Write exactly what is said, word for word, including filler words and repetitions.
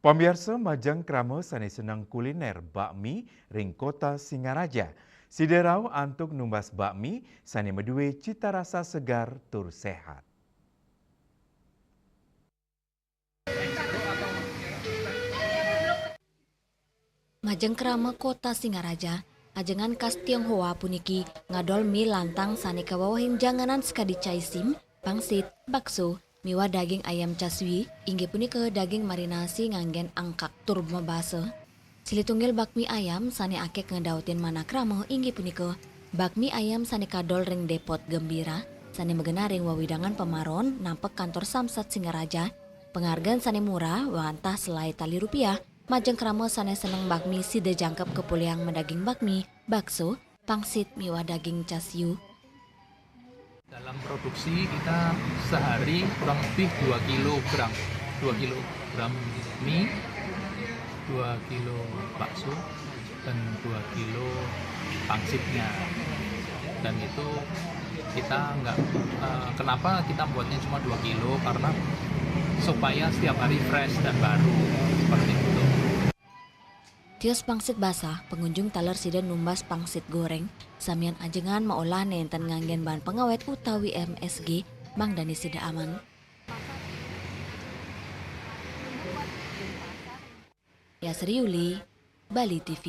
Pamiarsa, majeng krama sane seneng kuliner bakmi ring Kota Singaraja. Sida rauh antuk numbas bakmi sane maduwe cita rasa segar tur sehat. Majeng krama Kota Singaraja, ajengan khas Tionghoa puniki ngadol mi lantang sane kawewehin janganan sakadi caisim, pangsit, bakso, miwah daging ayam chasui, inggih punika daging marinasi nganggen angkak tur mabasa. Silih tunggil bakmi ayam sane akeh ngedautin manah krama inggih punika bakmi ayam sane kadol ring Depot Gembira, sane magenah ring wewidangan Pamaron, nampek kantor Samsat Singaraja. Pangargan sane murah, wantah selae tali rupiah, majeng krama sane seneng bakmi sida jangkep kapolihang madaging bakmi, bakso, pangsit miwah daging chasyu. Dalam produksi kita sehari kurang lebih dua kilogram, dua kilogram mie, dua kilo bakso, dan dua kilo pangsitnya. Dan itu kita nggak, eh, kenapa kita buatnya cuma dua kilo, karena supaya setiap hari fresh dan baru, seperti itu. Tios pangsit basah, pangunjung taler sida numbas pangsit goreng, samian ajengan maolah nenten nganggen bahan pengawet utawi M S G, mangdane sida aman. Yasri Yuli, Bali T V.